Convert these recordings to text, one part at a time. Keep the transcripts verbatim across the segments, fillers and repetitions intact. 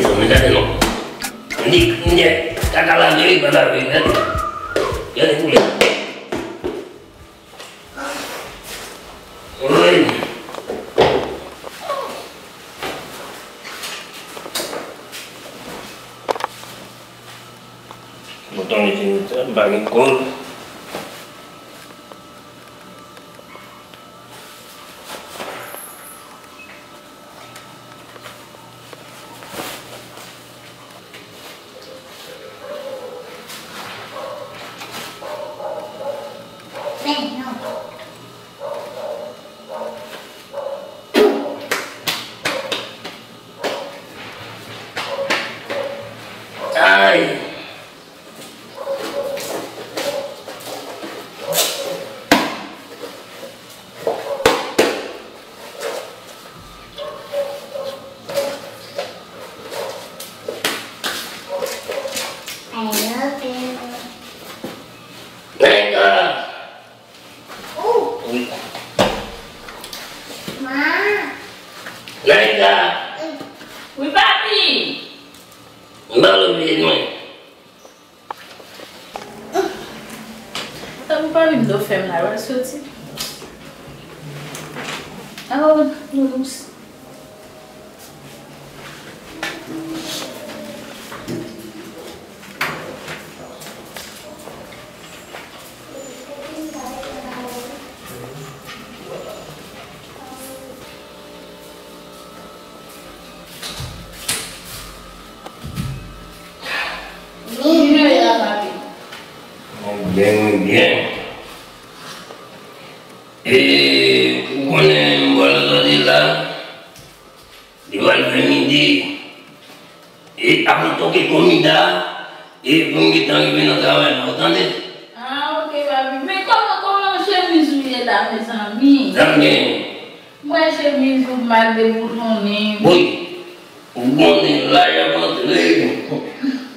Mezanmi, gade non. M di, m di, kaka lave wi, pa lave wi, gade. Gade koulè. Woy. Bouton li fini, m pa gen kòl. Ay! I love you. Nèg la. Wi. Ma. Nèg la. Wi, papi. M ba w vye mwen. Tanpri pa vin do fè m la, w al soti. Oh, Loulous. Mwen byen, mwen byen. E, ou konnen, m pral soti la. Li pral fè midi. E, ap toke komida. E, pou m gentan rive nan travay la, ou tande? Ah, ok, papi. Men kòman, kòman chemiz ou ye la, mezanmi? Sa m gen? Mwen chemiz ou mal deboutonnen. Woy, ou konnen la y ap antre.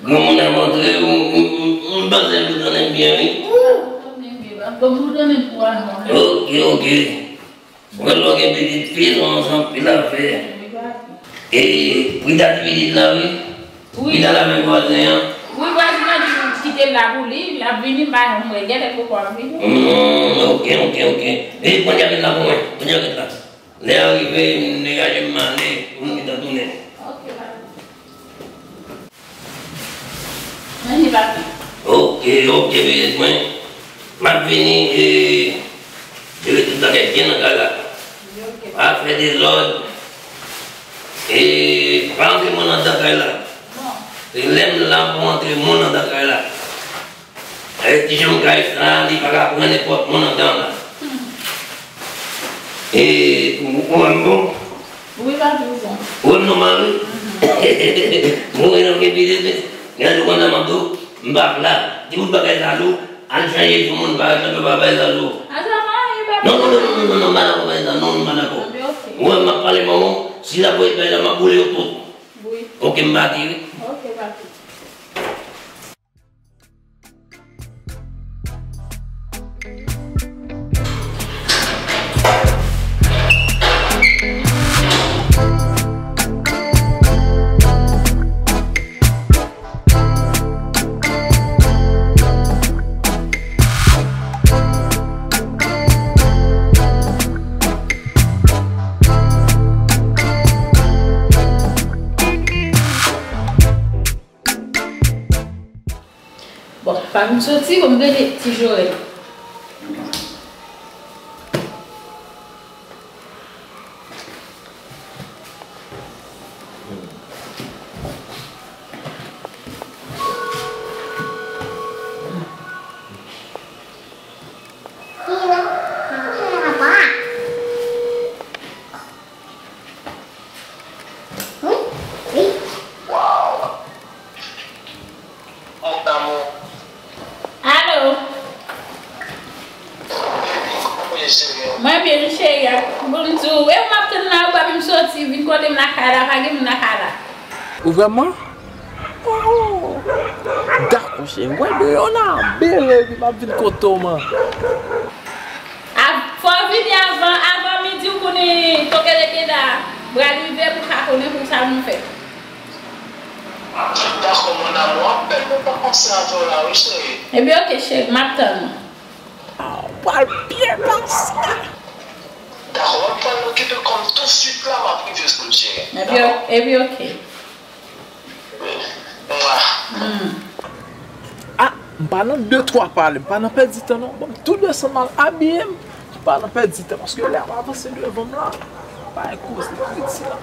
Granmoun ap antre, ou, ou, ou, ou panse m boutonnen byen, wi. Boutonnen byen, pa boutonnen twa non. Ok, ok. Mwen lò gen pitit fi, nou ansanm pil afè. Wi, papi. E, pri dati pitit la, wi. Wi. Li t al avèk vwazen an. Wi, vwazen an di kite l la pou li, l ap vini, m pa janm wè, genlè poko ap vini. Hmm, ok, ok, ok. E, pran djakèt la pou mwen, pran djakèt la. Lè a rive, m degaje m ale, pou m gentan tounen. Ok, papi. Manje, papi. Ok, ok, pitit mwen. M ap vini, e, jere tout bagay byen nan kay la. Wi, ok. Pa fè dezòd. E, pa antre moun anndan kay la. Non. Se lè m la pou antre moun anndan kay la. E, ti janm kay sa, li pa ka pran nenpòt moun anndan la. Hmm. E, ou, ou wè m bon? Wi, papi, ou bon. Ou wè m nòmal, wi? Mhm. Mwen wè nan gen pitit, men gade konsa m ap di w, m p ap la. Ti bout bagay sa tou, al chanje sou moun, pa, pa, pa bay sa tou. A, sa pa anyen, papi. Non, non, non, non, non, non, m pa dakò bay sa, non, m pa dakò. Anben, ok. Ou wè m ap pale manman w, si l ap voye bay la, m ap boule yo tout. Wi. Ok, m pati, wi. Ok, papi. Bon, pa vin soti, bon, m gade ti Joël. Alo. Mwen byen, cheri a. Bon, m di w, e ou m ap tann la, ou pa vin soti, vin kote m lakay la, pa gen moun lakay la. Ou vrèman? Oh! Dakò, cheri. Wè deyò la bèl, epi m ap vin kote w, man. A, fò w vini avan, avan midi, ou konnen kote rete la, pral rive pou w ka konnen pou sa nou fè. Mwen pa panse avè w la wi cheri. Ebyen ok cheri, m ap tann ou. Ah, w pral byen pase. Dakò, m pral okipe kò m tousuit la, m ap rive sou l cheri. Ebyen ok. Mwa. Ah, m pa nan de twa pale, m pa nan pèdi tan non. Bon, m tou desann m al abiye m. M pa nan pèdi tan paske lè ap avanse devan m la. Pa gen koze, pa gen ti la.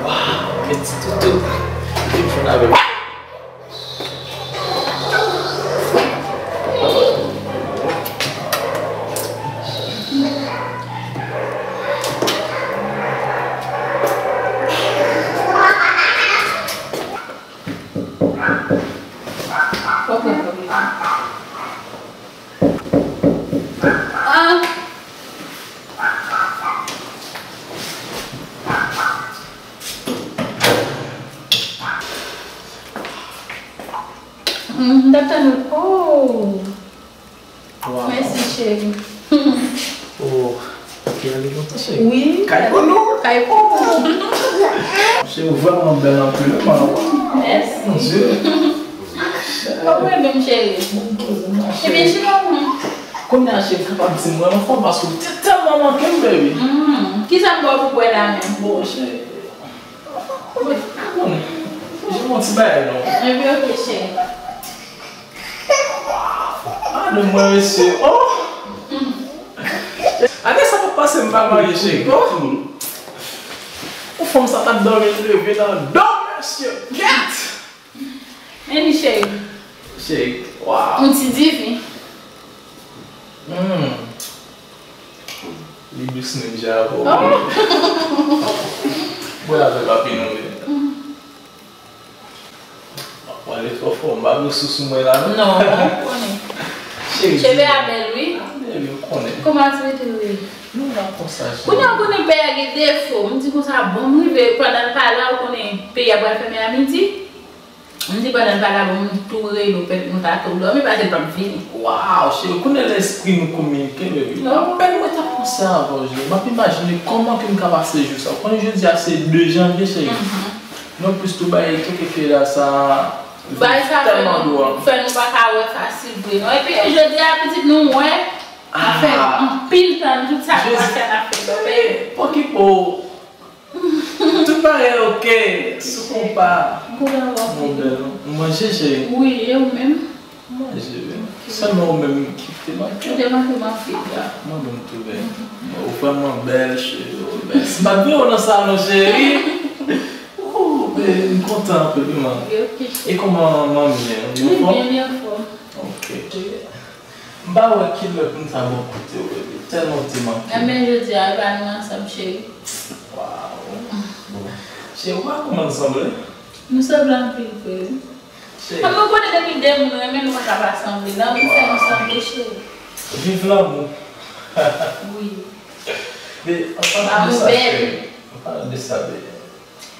Waw, men ti toutou. Vin fon avè m. Ah. Mm, m t ap tann ou. Oh. Wow. Mèsi, cheri. Oh. Ki ale lontan, cheri. Wi. Kay pou nou. Kay pou nou. Cheri, ou vrèman bèl anpil, wi, man. Mèsi. Mon Dieu. Kòman w ye menm, cheri? Ebyen, cheri, ou menm? Kounye a, cheri, kapab di m mwen anfòm paske w te tèlman manke m, baby. Mm. Kisa m ba w pou bwè la menm? Bon, cheri. Mwen pa konnen. Jwenn yon ti bagay, non. Ebyen, ok, cheri. Ah, non, mwen, mesye. Oh! Ane sa pa pase, m pa marye, cheri. Oh! Ou fanm sa pa t dòmi, l leve nan dòm, mesye. Gèt! Men li, cheri. Cheri, wow. Yon ti difi. Hmm. Li dous menm jan avè w. Oh! Mwen avè papi nou, wi. W ale twò fò, m pa gen sou sou mwen la, non. Non, ou konnen. Cheri, cheve a bèl, wi. A bèl, wi, ou konnen. Kòman ti mete, wi? Nou la konsa, cheri. Kounye a, ou konnen pè a gen defo. M di konsa, bon, m rive, pandan l pa la, ou konnen, peyi a pral fèmen a midi. M di pandan l pa la, bon, m tou rele w, pètèt nou ta tou dòmi, paske l p ap vini. Waw, cheri, kounye a lespri nou kominike, baby. Non. Apèn mwen t ap panse avè w, cheri. M ap imajine kòman ke m ka pase jou sa. Ou konnen jodi a se de janvye, cheri. Mhm. Non, plis tou bagay tou ke fè la sa. Bagay sa fè tèlman nou, dwa. Fè nou pa ka wè fasil vre, non. Epi, jodi a, pitit nou wè, n ap fè anpil tan, tout sa nou pa fè, n ap fè, baby. Pòkipo. Tout bagay ok, sou konpa. M kontan wè w. Mon bèl, ou manje, cheri? Wi, e ou menm? M manje, wi. Sèlman ou menm ki te manke. Ou te manke m anpil. Ya, mwen menm tou, bèl. Ou vrèman bèl, cheri, ou bèl. Si m pa t gen ou nan salon, cheri. Ou, bèl, m kontan anpil, wi, man. Wi, ok. E kòman manmi an? Li byen, li anfòm. Ok. M pa wè kilè pou m ta bò kote w, baby. Tèlman w te manke m. Enben, jodi a, e pa nou ansanm, cheri. Waw. Bon. Cheri, ou pa konn sanble? Nou sanble anpil vre, wi. Cheri. Kòm nou konnen depi de moun renmen, nou pa ka pa sanble. Lanmou fè nou sanble, cheri. Viv lanmou. Wi. Men, an palan de sa, cheri. An palan de sa, baby.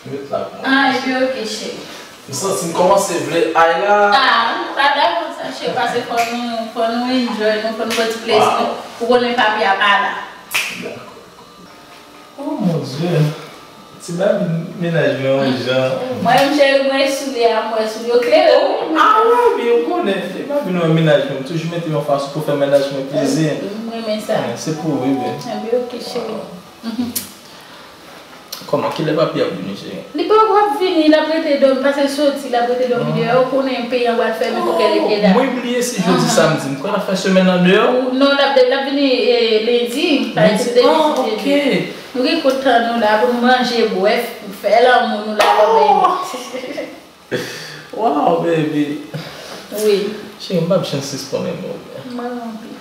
Met la pou mwen. Ah, ebyen, ok, cheri. M santi m kòmanse vle ay la. Ah, m pa dakò sa, cheri, paske fò nou, fò nou enjoy, nou, fò nou pran ti plezi nou. Ou konnen papi a pa la. Dakò. Oh, mon Dieu. Ti baby mennaj mwen yon jan. Mwen menm, cheri, mwen soulye a, mwen soulye yo klere, wi. Ah, wi, ou konnen. Ti baby nou mennaj mwen, m toujou mete yon fason pou fè mennaj mwen plezi. M renmen sa. Se pou ou, wi, byen. Ebyen, ok, cheri. Kòman? Kilè papi ap vini, cheri? Li poko ap vini, l ap rete dòmi, paske l soti, l ap rete dòmi deyò, ou konnen peyi an pral fèmen pou kèlke dat. Mwen bliye si jodi samdi, m kwè n ap fè semèn nan deyò. Non, l ap, l ap vini lendi, paske se depi si Dye vle. Nou gen kontan nou la pou nou manje, bwè, fè lanmou, nou la lòbèy. Wow, baby. Wi. Cheri, m p ap janm sispann renmen w. Mwen anpil.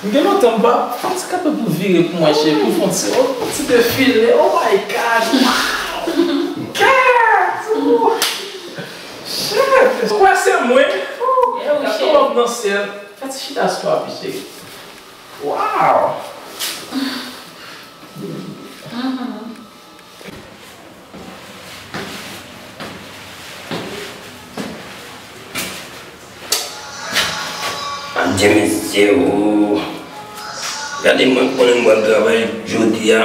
M gen lontan m pa fè yon ti kanpe pou vire pou mwen, cheri, pou fè yon ti, yon ti defile. Oh my God! Wow! Cat! Shit! Ou kwè se mwen? Gade lòv nan syèl. Fè ti chita sou papi, cheri. Wow! Adje mesye o. Gade mwen konnen m pral travay jodi a.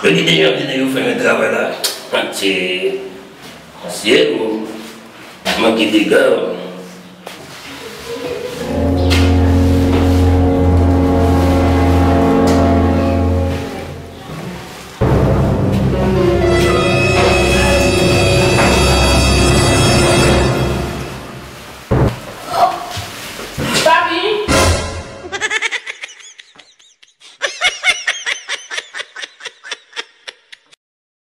Yo kite janvye nèg yo fèmen travay la. Adje mesye o. Manke dega.